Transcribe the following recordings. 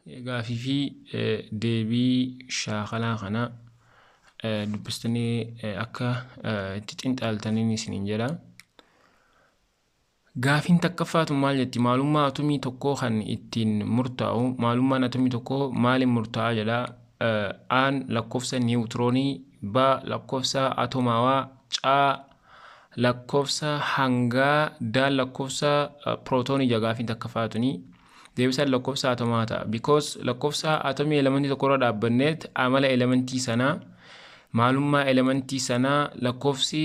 Gaafii fi deebii shaakalaa kana dubbistanii akka itti xinxaaltaniin isiniin jedha. Gaafiin takkaffaatu maal jetti? Maalummaa atomii tokkoo kan ittiin murtaa'u, maalummaan atomii tokkoo maaliin murtaa'a jedha. Aan lakkoofsa niwutiroonii, B lakkoofsa atomaawaa, C lakkoofsa hangaa, D lakkoofsa pirootoonii jedha gaafiin takkaffaatuni. Deebisaan lakkoofsa atomaa ta'a. Because lakkoofsa atomii elementii tokkorra dhaabbanneet amala elementii sanaa, maalummaa elementii sanaa, lakkoofsi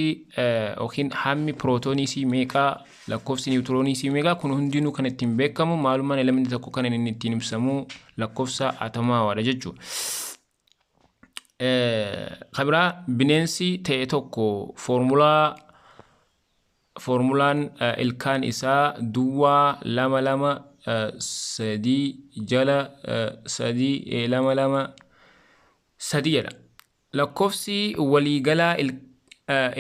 yookiin hammi pirootoonii isii meeqaa, lakkoofsi niwutiroonii isii meeqaa, kun hundinuu kan ittiin beekamu maalummaan elementii tokko kan inni ittiin ibsamu lakkoofsa atomaawaadha jechuudha. Kan biraa, bineensi ta'e tokko foormulaan ilkaan isaa duwwaa 2 2 3 jala 3 2 2 3 jedha. Lakkoofsi waliigalaa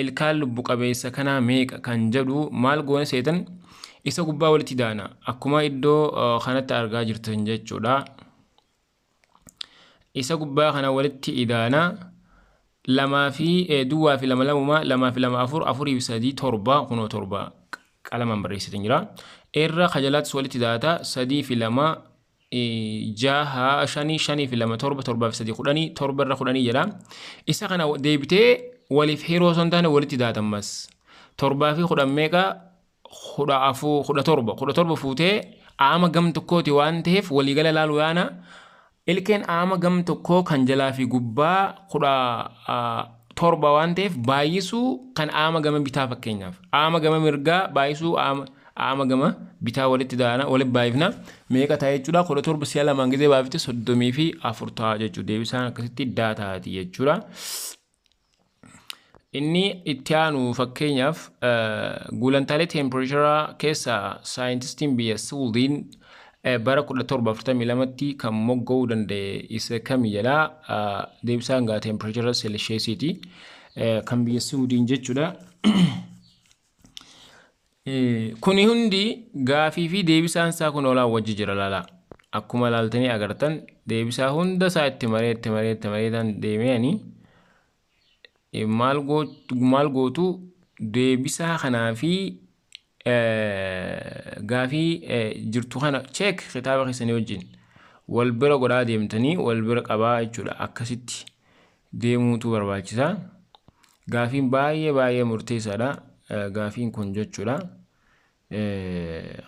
ilkaan lubbu qabeessa kanaa meeqa kan jedhu maal goone seetan? Isa gubbaa walitti daana, akkuma iddoo kanatti argaa jirtan jechuudha. Isa gubbaa kana walitti idaana, lamaa fi duwwaa fi lama lamuma, lamaa fi lama afur, afurii fi sadii torba, kunoo torba qalamaan barreessitan jira. Irra kajalaattis walitti daata, sadii fi lama jaha, shanii, shanii fi lama torba, torbaa fi sadii 10, torba irra 10 jedha. Isa kana deebitee waliif hiroo osoo hin taane walitti daatammas. Torbaa fi 10 meeqa? 14, 17. 17 fuutee aama gam tokkooti waan ta'eef waliigala ilaaluu yaana. Ilkeen aama gam tokkoo kan jalaa fi gubbaa 17 waan ta'eef baay'isuu kan aama gama bitaa, fakkeenyaaf aama gama mirgaa baay'isuu aama gama bitaa walitti daana, walitti baay'ifna, meeqa ta'a jechuudha? 17 si'a lamaan gisee baay'ifte 34 ta'a jechuudha. Deebisaan akkasitti daa taati jechuudha. Inni itti aanu, fakkeenyaaf, gulantaalee teempireecharaa keessaa saayintistiin biyya Suudiin bara 1742tti kan mogga'uu danda'e isa kami jedha. Deebisaan gaa teempireechara seelsheesiiti. Kan biyya Suudiin jechuudha. Kuni hundi gaafii fi deebisaan isaa kun olaa wajji jira, laala. Akkuma laaltanii agartan deebisaa hunda isaa itti maree itti maree itti maree tan deemee maal gootu, deebisaa kanaa fi gaafii jirtu kana check kitaaba keessanii wajjin wal bira godhaa deemtanii wal bira qabaa jechuudha. Akkasitti deemuutu barbaachisa. Gaafiin baay'ee baay'ee murteessaadha. Gaafiin kun jechuudha.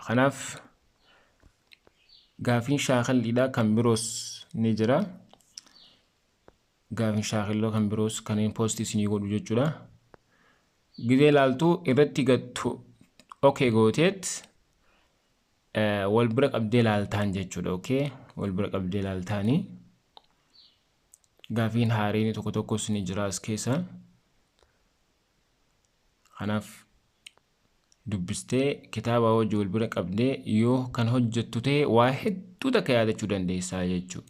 Kanaaf gaafiin shaakalliidha kan biroos ni jira. Gaafiin shaakalloo kan biroos kanneen poostii isinii godhu jechuudha. Gizee ilaaltu irratti gattu okay gooteet wal bira qabdee ilaaltaan jechuudha. Okay, wal bira qabdee ilaaltaanii. Gaafiin haariin tokko tokkos ni jira as keessa. Kanaaf dubbistee kitaaba hojii wal bira qabdee yoo kan hojjettu ta'e waa hedduu takka yaadachuu dandeessaa jechuudha.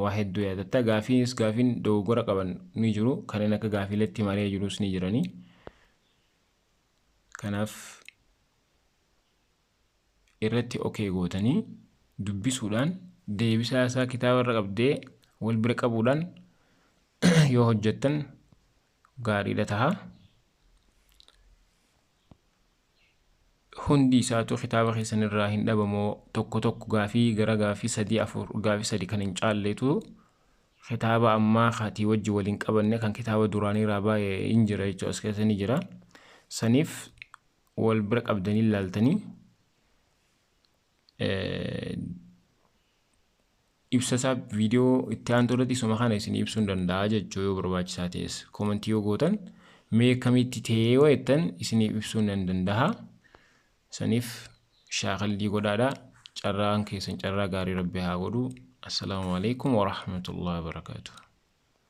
Waa hedduu yaadatta. Gaafiinis gaafiin dogoggora qaban ni jiru. Kanneen akka gaafiileetti maree jirus ni jiranii. Kanaaf irratti okay gootanii dubbisuudhaan deebisaa isaa kitaaba irra qabdee wal bira qabuudhaan yoo hojjettan gaariidha ta'a. Hundi isaatu kitaaba keessan irraa hin dhabamoo, tokko tokko gaafii gara gaafii sadii afur, gaafii sadi kan hin caalleetu kitaaba ammaa kaatii wajji waliin qabanne kan kitaaba duraanii irraa baay'ee hin jira jechuudha, as keessa ni jira. Saniif wal bira qabdanii ilaaltanii ibsa isaa viidiyoo itti aantu irratti isuma kana isin ibsuu hin danda'a jechuu. Yoo barbaachisaa ta'es koomentii yoo gootan, mee akkamitti ta'ee yoo jettan, isiniif ibsuu nan danda'a. Saniif shaakallii godhaadha. Carraan keessan carraa gaarii Rabbi haa godhu. Assalaamu alaikum wa rahmatullahi wa barakaatuh.